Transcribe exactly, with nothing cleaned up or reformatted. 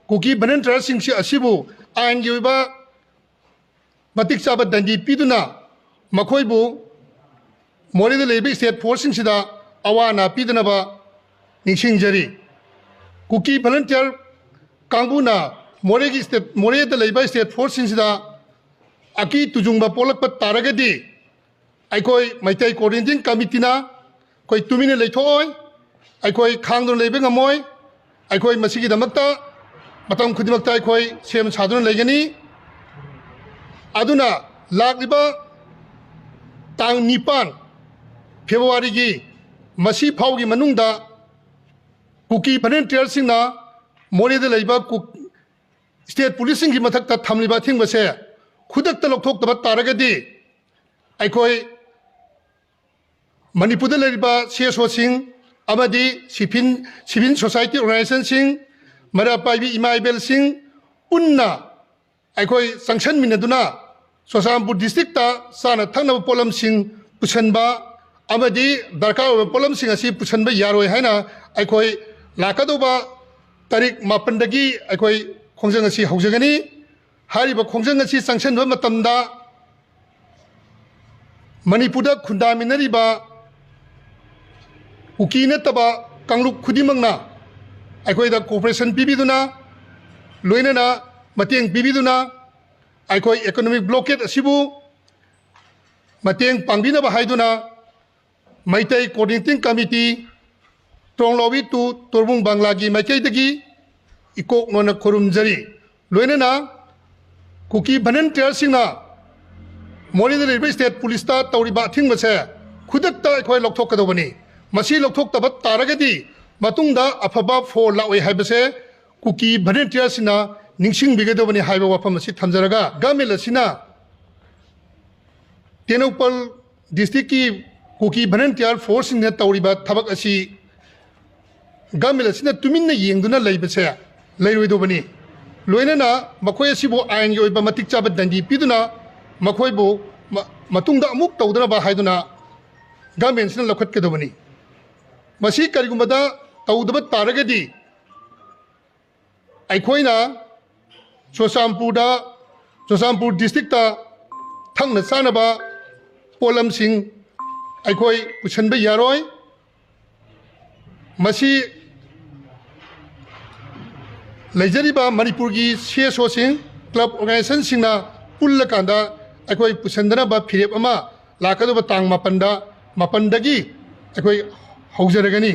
ꯀꯨꯀꯤ ꯚꯣꯂꯨꯟꯇꯤꯌꯔꯁꯤꯡꯁꯤ ꯑꯁꯤꯕꯨ ꯑꯥꯏꯟꯒꯤ ꯑꯣꯏꯕ ꯃꯇꯤꯛ ꯆꯥꯕ ꯗꯟꯗꯤ ꯄꯤꯗꯨꯅ ꯃꯈꯣꯏꯕꯨ ꯃꯣꯔꯦꯗ ꯂꯩꯔꯤꯕ ꯁ꯭ꯇꯦꯠ ꯐꯣꯔꯁꯁꯤꯡꯁꯤꯗ ꯑꯋꯥ ꯑꯅꯥ ꯄꯤꯗꯅꯕ ꯅꯤꯡꯁꯤꯡꯖꯔꯤ꯫ ꯀꯨꯀꯤ ꯚꯣꯂꯨꯟꯇꯤꯌꯔ ꯀꯥꯡꯕꯨꯅ ꯃꯣꯔꯦꯒꯤ ꯁ꯭ꯇꯦꯠ, ꯃꯣꯔꯦꯗ ꯂꯩꯕ ꯁ꯭ꯇꯦꯠ ꯐꯣꯔꯁꯁꯤꯡꯁꯤꯗ ꯑꯀꯤ ꯇꯨꯖꯨꯡꯕ ꯄꯣꯛꯂꯛꯄ ꯇꯥꯔꯒꯗꯤ ꯑꯩꯈꯣꯏ ꯃꯩꯇꯩ ꯀꯣꯑꯣꯔꯗꯤꯅꯦꯇꯤꯡ ꯀꯃꯤꯇꯤꯅ ꯑꯩꯈꯣꯏ ꯇꯨꯃꯤꯟꯅ ꯂꯩꯊꯣꯛꯑꯣꯏ, ꯑꯩꯈꯣꯏ ꯈꯥꯡꯗꯨꯅ ꯂꯩꯕ ꯉꯝꯃꯣꯏ꯫ ꯑꯩꯈꯣꯏ ꯃꯁꯤꯒꯤꯗꯃꯛꯇ ꯃꯇꯝ ꯈꯨꯗꯤꯡꯃꯛꯇ ꯑꯩꯈꯣꯏ ꯁꯦꯝ ꯁꯥꯗꯨꯅ ꯂꯩꯒꯅꯤ꯫ ꯑꯗꯨꯅ ꯂꯥꯛꯂꯤꯕ ꯇꯥꯡ ꯅꯤꯄꯥꯟ ꯐꯦꯕ꯭ꯔꯨꯋꯥꯔꯤꯒꯤ ꯃꯁꯤ ꯐꯥꯎꯒꯤ ꯃꯅꯨꯡꯗ ꯀꯨꯀꯤ ꯚꯣꯂꯨꯟꯇꯤꯌꯔꯁꯤꯡꯅ ꯃꯣꯔꯦꯗ ꯂꯩꯕ ꯀꯨꯛ-, ꯁ꯭ꯇꯦꯠ ꯄꯨꯂꯤꯁꯁꯤꯡꯒꯤ ꯃꯊꯛꯇ ꯊꯝꯂꯤꯕ ꯑꯊꯤꯡꯕꯁꯦ ꯈꯨꯗꯛꯇ ꯂꯧꯊꯣꯛꯇꯕ ꯇꯥꯔꯒꯗꯤ ꯑꯩꯈꯣꯏ ꯃꯅꯤꯄꯨꯔꯗ ꯂꯩꯔꯤꯕ ꯁꯤ ꯑꯦꯁ ꯑꯣꯁꯤꯡ ꯑꯃꯗꯤ ꯁꯤꯚꯤꯜ, ꯁꯤꯚꯤꯜ ꯁꯣꯁꯥꯏꯇꯤ ꯑꯣꯔꯒꯅꯥꯏꯖꯦꯁꯟꯁꯤꯡ, ꯃꯩꯔꯥ ꯄꯥꯏꯕꯤ ꯏꯃꯥ ꯏꯕꯦꯜꯁꯤꯡ ꯄꯨꯟꯅ ꯑꯩꯈꯣꯏ ꯆꯪꯁꯟꯃꯤꯟꯅꯗꯨꯅ ꯆꯨꯔꯆꯥꯟꯄꯨꯔ ꯗꯤꯁꯇ꯭ꯔꯤꯛꯇ ꯆꯥꯅ ꯊꯛꯅꯕ ꯄꯣꯠꯂꯝꯁꯤꯡ ꯄꯨꯁꯟꯕ ꯑꯃꯗꯤ ꯗꯔꯀꯥꯔ ꯑꯣꯏꯕ ꯄꯣꯠꯂꯝꯁꯤꯡ ꯑꯁꯤ ꯄꯨꯁꯟꯕ ꯌꯥꯔꯣꯏ ꯍꯥꯏꯅ ꯑꯩꯈꯣꯏ ꯂꯥꯛꯀꯗꯧꯕ ꯇꯥꯔꯤꯛ ꯃꯥꯄꯟꯗꯒꯤ ꯑꯩꯈꯣꯏ ꯈꯣꯡꯖꯪ ꯑꯁꯤ ꯍꯧꯖꯒꯅꯤ꯫ ꯍꯥꯏꯔꯤꯕ ꯈꯣꯡꯖꯪ ꯑꯁꯤ ꯆꯪꯁꯤꯟꯕ ꯃꯇꯝꯗ ꯃꯅꯤꯄꯨꯔꯗ ꯈꯨꯟꯗꯥꯃꯤꯟꯅꯔꯤꯕ ꯀꯨꯀꯤ ꯅꯠꯇꯕ ꯀꯥꯡꯂꯨꯞ ꯈꯨꯗꯤꯡꯃꯛꯅ ꯑꯩꯈꯣꯏꯗ ꯀꯣꯑꯣꯄꯔꯦꯁꯟ ꯄꯤꯕꯤꯗꯨꯅ, ꯂꯣꯏꯅꯅ ꯃꯇꯦꯡ ꯄꯤꯕꯤꯗꯨꯅ, ꯑꯩꯈꯣꯏ ꯏꯀꯣꯅꯣꯃꯤꯛ ꯕ꯭ꯂꯣꯀꯦꯠ ꯑꯁꯤꯕꯨ ꯃꯇꯦꯡ ꯄꯥꯡꯕꯤꯅꯕ ꯍꯥꯏꯗꯨꯅ ꯃꯩꯇꯩ ꯀꯣꯑꯣꯔꯗꯤꯅꯦꯇꯤꯡ ꯀꯃꯤꯇꯤ, ꯇ꯭ꯔꯣꯡꯂꯥꯎꯕꯤ ꯇꯨ ꯇꯣꯔꯕꯨꯡ ꯕꯪꯂꯥꯒꯤ ꯃꯥꯏꯀꯩꯗꯒꯤ ꯏꯀꯣꯛ ꯅꯣꯟꯅ ꯈꯨꯔꯨꯝꯖꯔꯤ꯫ ꯂꯣꯏꯅꯅ ꯀꯨꯀꯤ ꯚꯣꯂꯨꯟꯇꯤꯌꯔꯁꯤꯡꯅ ꯃꯣꯔꯦꯗ ꯂꯩꯔꯤꯕ ꯁ꯭ꯇꯦꯠ ꯄꯨꯂꯤꯁꯇ ꯇꯧꯔꯤꯕ ꯑꯊꯤꯡꯕꯁꯦ ꯈꯨꯗꯛꯇ ꯑꯩꯈꯣꯏ ꯂꯧꯊꯣꯛꯀꯗꯧꯕꯅꯤ꯫ ꯃꯁꯤ ꯂꯧꯊꯣꯛꯇꯕ ꯇꯥꯔꯒꯗꯤ ꯃꯇꯨꯡꯗ ꯑꯐꯕ ꯐꯣꯜ ꯂꯥꯛꯑꯣꯏ ꯍꯥꯏꯕꯁꯦ ꯀꯨꯀꯤ ꯚꯣꯂꯨꯟꯇꯤꯌꯔꯁꯤꯡꯅ ꯅꯤꯡꯁꯤꯡꯕꯤꯒꯗꯕꯅꯤ ꯍꯥꯏꯕ ꯋꯥꯐꯝ ꯑꯁꯤ ꯊꯝꯖꯔꯒ, ꯒꯃꯦꯟ ꯑꯁꯤꯅ ꯇꯦꯡꯅꯧꯄꯜ ꯗꯤꯁꯇ꯭ꯔꯤꯛꯀꯤ ꯀꯨꯀꯤ ꯚꯣꯂꯨꯟꯇꯤꯌꯔ ꯐꯣꯔꯁꯁꯤꯡꯅ ꯇꯧꯔꯤꯕ ꯊꯕꯛ ꯑꯁꯤ ꯒꯃꯦꯟ ꯑꯁꯤꯅ ꯇꯨꯃꯤꯟꯅ ꯌꯦꯡꯗꯨꯅ ꯂꯩꯕꯁꯦ ꯂꯩꯔꯣꯏꯗꯧꯕꯅꯤ꯫ ꯂꯣꯏꯅꯅ ꯃꯈꯣꯏ ꯑꯁꯤꯕꯨ ꯑꯥꯏꯟꯒꯤ ꯑꯣꯏꯕ ꯃꯇꯤꯛ ꯆꯥꯕ ꯗꯟꯗꯤ ꯄꯤꯗꯨꯅ ꯃꯈꯣꯏꯕꯨ ꯃ-, ꯃꯇꯨꯡꯗ ꯑꯃꯨꯛ ꯇꯧꯗꯅꯕ ꯍꯥꯏꯗꯨꯅ ꯒꯃꯦꯟꯁꯤꯅ ꯂꯧꯈꯠꯀꯗꯕꯅꯤ꯫ ꯃꯁꯤ ꯀꯔꯤꯒꯨꯝꯕꯗ ꯇꯧꯗꯕ ꯇꯥꯔꯒꯗꯤ ꯑꯩꯈꯣꯏꯅ ꯆꯨꯔꯆꯥꯟꯄꯨꯔꯗ, ꯆꯨꯔꯆꯥꯟꯄꯨꯔ ꯗꯤꯁꯇ꯭ꯔꯤꯛꯇ ꯊꯛꯅ ꯆꯥꯅꯕ ꯄꯣꯠꯂꯝꯁꯤꯡ ꯑꯩꯈꯣꯏ ꯄꯨꯁꯤꯟꯕ ꯌꯥꯔꯣꯏ꯫ ꯃꯁꯤ ꯂꯩꯖꯔꯤꯕ ꯃꯅꯤꯄꯨꯔꯒꯤ ꯁꯤ ꯑꯦꯁ ꯑꯣꯁꯤꯡ, ꯀ꯭ꯂꯕ ꯑꯣꯔꯒꯅꯥꯏꯖꯦꯁꯟꯁꯤꯡꯅ ꯄꯨꯜꯂꯀꯥꯟꯗ ꯑꯩꯈꯣꯏ ꯄꯨꯁꯤꯟꯗꯅꯕ ꯐꯤꯔꯦꯞ ꯑꯃ ꯂꯥꯛꯀꯗꯧꯕ ꯇꯥꯡ ꯃꯥꯄꯟꯗ, ꯃꯥꯄꯟꯗꯒꯤ ꯑꯩꯈꯣꯏ ꯍꯧꯖꯔꯒꯅꯤ꯫